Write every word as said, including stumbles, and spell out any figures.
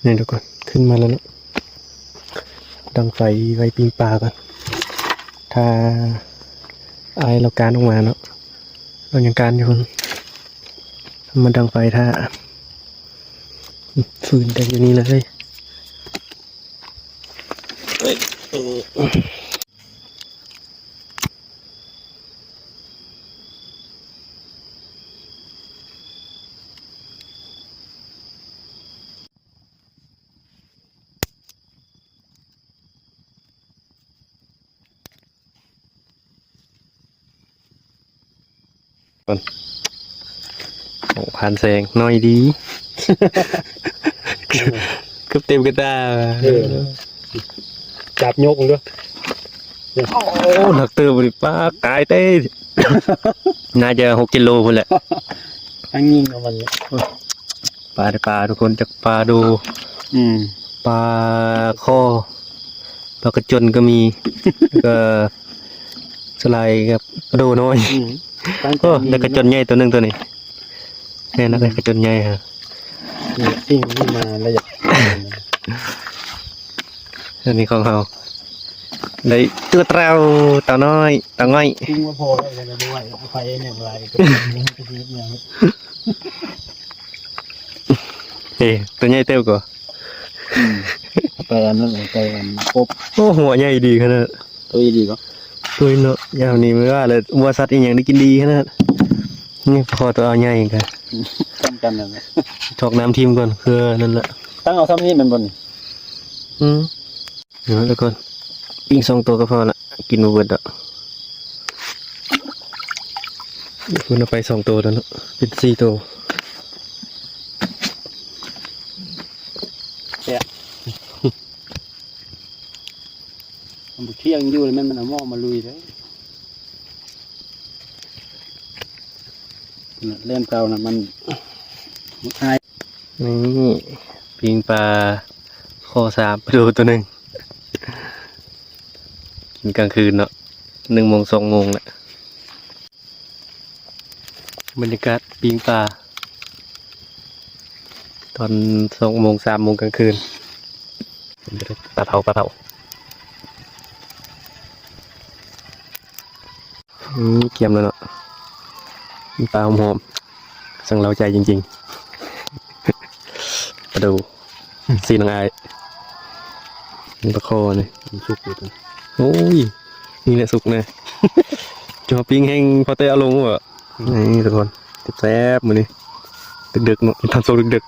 นี่ทุกคน ขึ้นมาแล้วเนาะ ดังไฟไว้ปิ้งปลาก่อน ถ้าอ้ายเรากางออกมาเนาะ เรายังกางอยู่ มาดังไฟถ้า ฟืนกันอยู่นี่เลย โอ้ ผ่านแสงน้อยดี เกือบเต็มกระตา เออ จับยกมันด้วย โอ้ หนักเติบเลย ปลาตายเต้ น่าจะหกกิโลพุ่นแหละ ทั้งยิงเอามันเนี่ย ปลา ปลาทุกคน จากปลาดู อืม ปลาข้อ ปลากระจนก็มี แล้วก็สไลด์ครับ ปลาโดน้อย อืม ตั้งใจ โอ้ ยิง ได้กระจนใหญ่ตัวหนึ่งตัวนี้ แน่นักเลย กระจนใหญ่ฮะ นี่ปิ้งขึ้นมาแล้วอยาก อันนี้ของเรา ได้ตัวเต้า เต้าน้อย เต้าง่อย ปิ้งมาพอแล้ว ยังไม่ไหว เอาไปเนี่ยอะไรก็ไม่ให้ไปซื้อเนี่ย เอ้ย ตัวใหญ่เต้ากว่า อืม ไปอันนั้นเลย ไปอันกบ โอ้ หัวใหญ่ดีขนาด ตัวดีก็ ตัวเนาะ ยามนี้ไม่ว่าเลย วัวสัตว์อีหยังได้กินดีขนาด นี่พอตัวเอาใหญ่กัน ซ้ำกันนั่นแหละ ถอกน้ำทิ่มก่อน คือนั่นแหละ ตั้งเอาซ้ำนี่มันบน อืม เดี๋ยวแล้วก่อน ปิ้งสองตัวก็พอละ กินบ่เบิดดอก คุณเอาไปสองตัวแล้วเนาะ เป็นสี่ตัว แซ่บ มันบ่เที่ยงอยู่เลย มัน มันเอาหม้อมาลุยเลย เล่นเตานะมัน มันอาย นี่ ปิ้งปลา ข้อสาม ปลาดูตัวหนึ่ง กินกลางคืนเนาะ หนึ่งโมง สองโมงแหละ บรรยากาศปิ้งปลา ตอนสองโมง สามโมงกลางคืน ปลาเผา ปลาเผา อืม เกียมแล้วเนาะ มีปลาหอมๆ สั่งเร้าใจจริงๆ ปลาดู สีน้องอาย มีปลาคอนี่ มันสุกอยู่ตัว โอ้ย นี่แหละสุกแน่ จะมาปิ้งแห้งพอเตะเอาลงวะ นี่ทุกคน แซ่บๆ มื้อนี้ ดึกๆ เนาะ ทำโซดึก